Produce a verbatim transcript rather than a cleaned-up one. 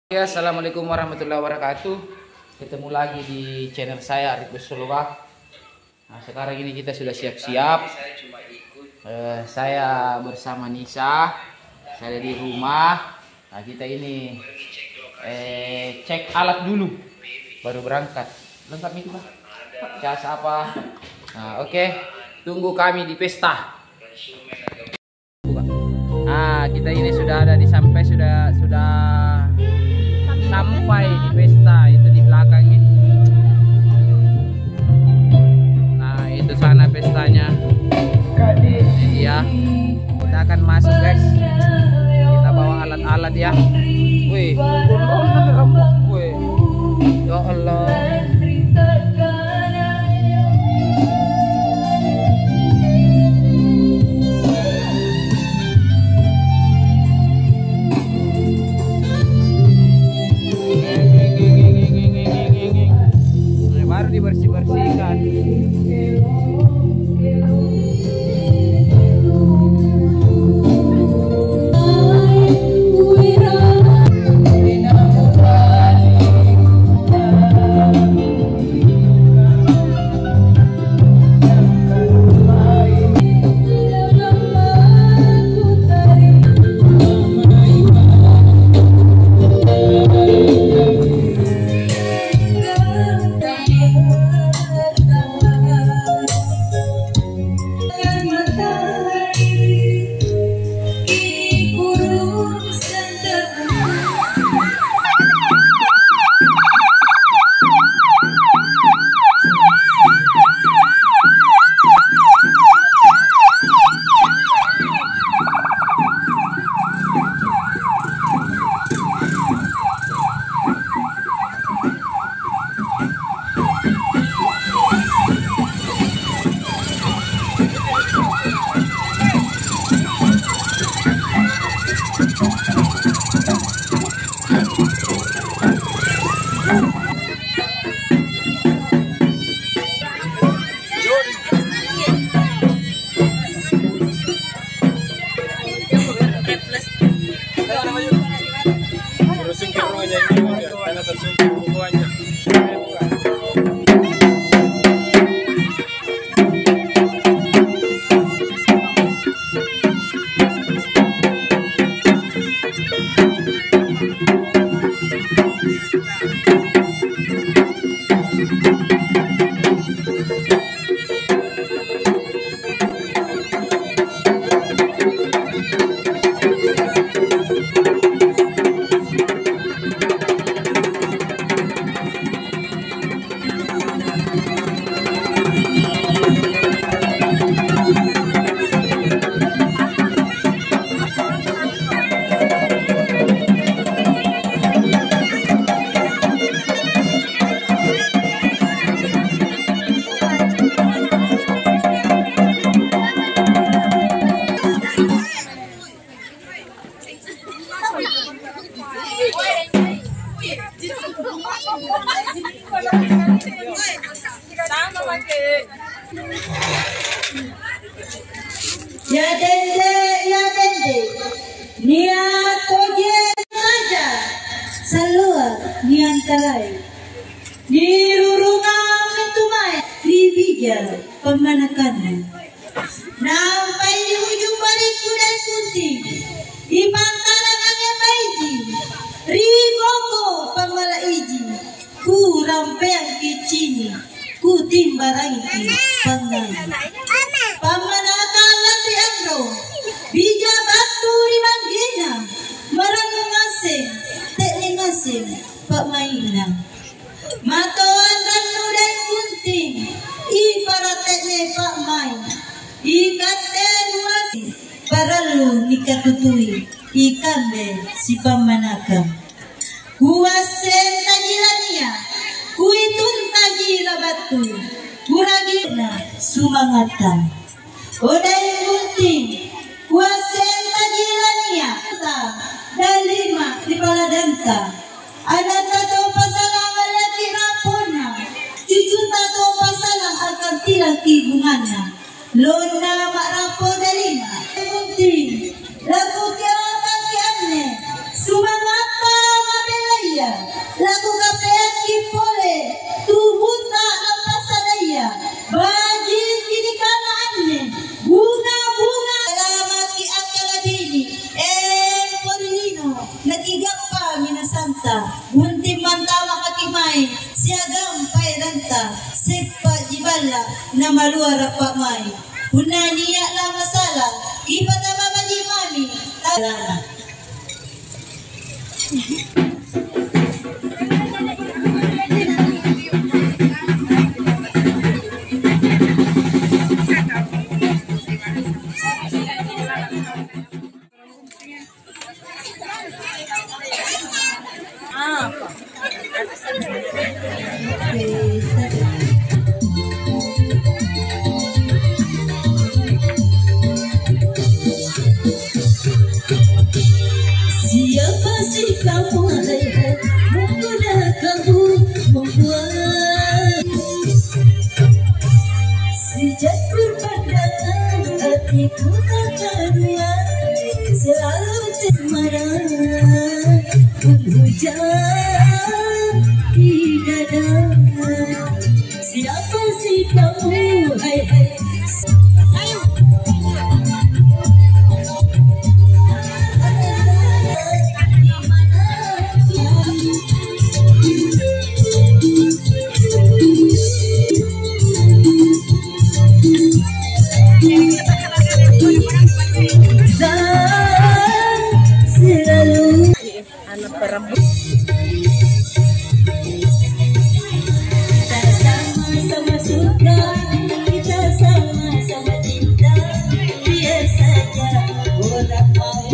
Ya, assalamualaikum warahmatullahi wabarakatuh. Ketemu lagi di channel saya, Arif Bersologa. Nah, sekarang ini kita sudah siap-siap. Eh, saya bersama Nisa, saya di rumah. Nah, kita ini, eh, cek alat dulu, baru berangkat. Lengkap itu, Pak? Cas apa? Nah, oke. Tunggu kami di pesta. Nah, kita ini sudah ada di, sampai, sudah, sudah sampai di pesta itu di belakangnya. Nah, itu sana pestanya. Ini dia. Kita akan masuk, guys. Kita bawa alat-alat, ya. Wih, gondrong rambut gue. Ya Allah. Baru dibersih-bersihkan. Ya dende, ya dende, nia' tojeng raja, salloa niangkalai. Nirurungang mintu mae ri bija pammanakanna. Nampai ri ujung barikku Daeng Kunting, ri pantarang ange baiji, ri boko pammala iji, kurampeangki cini', kutimbarangki pangngai. Pammanakang lanri anrong, bija battu ri manggena, marannu ngaseng, te'ne ngaseng pa'mai'na. Matoang rannu Daeng Kunting, ipara' te'ne pa'mai'. Ikatte nuaseng parallu nikatutui, ikambe sipammanakang. Kuasseng tajilania, kuitung tajila battu, kuragina sumangatta. O Daeng Kunting, kuasseng tajila Ana'ta tau pasalang allaki rapponna, cucunta tau pasalang akkantilaki bunganna. Lonna ma'rappo dalina. Bunting, lakukiarakaki anne, sumangatta mabelaya, lakukapeakki pole, tubutta lappassadaya, bajiki nikanna anne, bunga-bunga. Salamaki akkala dini, eh, porilino, nakigappami nasanta, bunting mantamakaki mae, siagang paeranta, seppaji balla, namaluara pa'mai. Punna nia' lamasala, kipatama baji' mami. Salama. Siapa sih kamu, hai, hai, menggoda kamu membuat Sejak berpandangan hatiku tak karuan, selalu termarah pun hujan di dada. Siapa sih kamu, hai, hai? Selalu. Anak perempuan. Kita sama-sama suka, kita sama-sama cinta, biar saja orang mau.